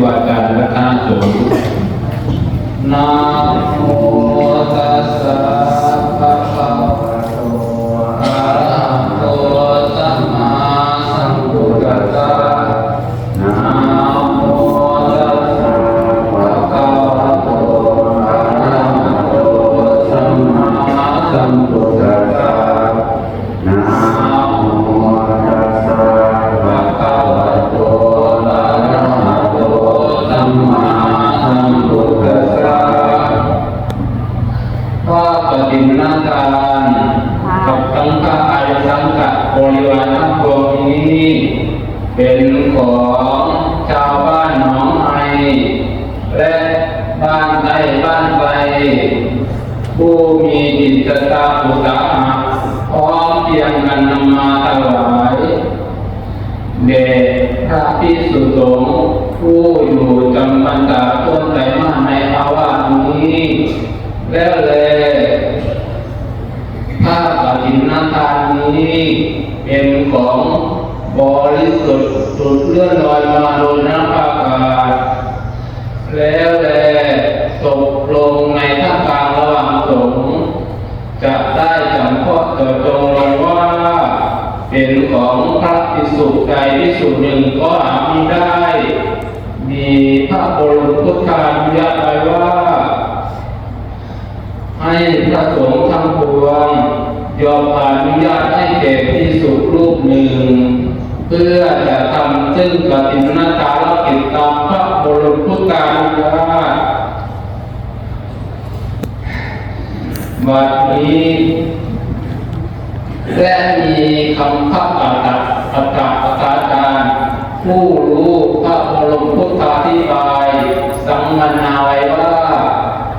ວ່າການພັດທະນາສົງ. ນະໂມຕັດສະ ພະຄະວະໂຕ ອະລະຫະໂຕ ສຳມາສຳພຸດທັດສະ. ນະໂມຕັດສະ ພະຄະວະໂຕ ອະລະຫະໂຕ ສຳມາສຳພຸດທັດສະ. ນະໂມຕັດສະ ພະຄະວະໂຕ ອະລະຫະໂຕ ສຳມາສຳພຸດທັດສະ. ພະປະຕິມານາທານ ກັບທັງພະອາຍະສັງກະບໍລິວານທັງປວງນີ້ ເປັນຂອງຊາວບ້ານໜອງໄຮ ແລະ ບ້ານໃຕ້ບ້ານໄປ ຜູ້ມີຈິດສັດທາອຸດສາຫະ ພ້ອມພຽງກັນນຳມາຖວາຍແດ່ພະພິກສຸສົງ ຜູ້ຢູ່ຈຳພັນສາຊົນໄຕມາດໃນອາວາດນີ້ ແລ້ວແລ. ພະປະຕິມານາທານນີ້ ເປັນຂອງບໍລິສຸດ ຫຼຸດເລື່ອນລອຍມາໂດຍນຳພາກາດ ແລ້ວແລ ຕົກລົງໃນທ່າມກາງລະຫວ່າງສົງ ຈະໄດ້ຈຳເພາະເຈາະຈົງລົງວ່າ ເປັນຂອງພະພິກສຸໃດພິກສຸໜຶ່ງກໍຫາມີໄດ້. ມີພະບໍລົມພຸດທານຸຍາດໄວ້ວ່າ ໃຫ້ພະສົງທັງປວງ ຍອມອະນຸຍາດໃຫ້ແກ່ພິກສຸຮູບໜຶ່ງ ເພື່ອຈະທຳເຊິ່ງກະຖິນນະຖາລະກິດຕາມພະບໍລົມພຸດທານຸຍາດ. ບັດນີ້ ແລະ ມີຄຳພະອັດຖະ ອັດຖະ ອັດຖະການ ຜູ້ຮູ້ພະບໍລົມພຸດທາທິບາຍ ສັງມະນາໄວ້ວ່າ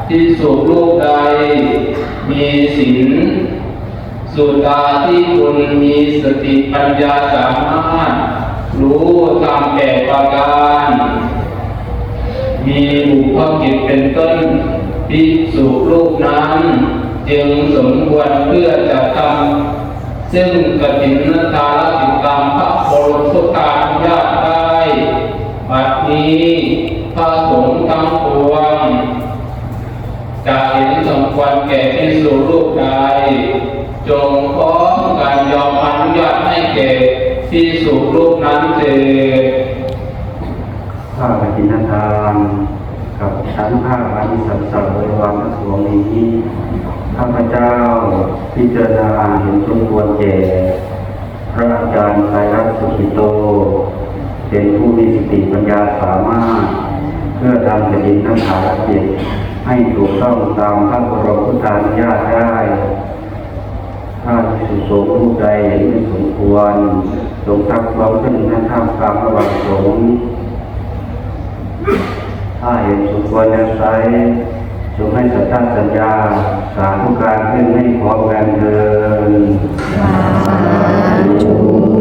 ພິກສຸຮູບໃດມີສິນ ສຸຕາທິຄຸນ ມີສະຕິປັນຍາສາມາດ ຮູ້ທຳແປດປະການ ມີບຸບພະກິດເປັນຕົ້ນ ພິກສຸຮູບນັ້ນຈຶ່ງສົມຄວນເພື່ອຈະທຳເຊິ່ງກະຖິນນະຖາລະກິດຕາມພະບໍລົມພຸດທານຸຍາດໄດ້. ບັດນີ້ພະສົງທັງປວງ ຈະເຫັນສົມຄວນແກ່ພິກສຸຮູບໃດ ຈົ່ງພ້ອມກັນຍອມອະນຸຍາດໃຫ້ແກ່ພິກສຸຮູບນັ້ນເທີ້ນ. ພະປະຕິມານາທານ ກັບທັງພະອານິສັງສະບໍລິວານທັງປວງນີ້ ຂ້າພະເຈົ້າພິຈາລະນາເຫັນສົມຄວນແກ່ ພະອາຈານໄຕລັດສຸກິໂຕ ເປັນຜູ້ມີສະຕິປັນຍາສາມາດ ເພື່ອທຳກະຖິນນະຖາລະກິດໃຫ້ຖືກຕ້ອງຕາມພະບໍລົມພຸດທານຸຍາດໄດ້. ຖ້າພິກສຸສົງຮູບໃດເຫັນເປັນສົມຄວນ ຈົ່ງທັກທ້ວງຂຶ້ນໃນທ່າມກາງລະຫວ່າງສົງ. ຖ້າເຫັນສົມຄວນແນວໃດ ຈົ່ງໃຫ້ສັດທາສັນຍາສາທຸການຂຶ້ນໃຫ້ພ້ອມກັນເທີ້ນ. ສາທຸ.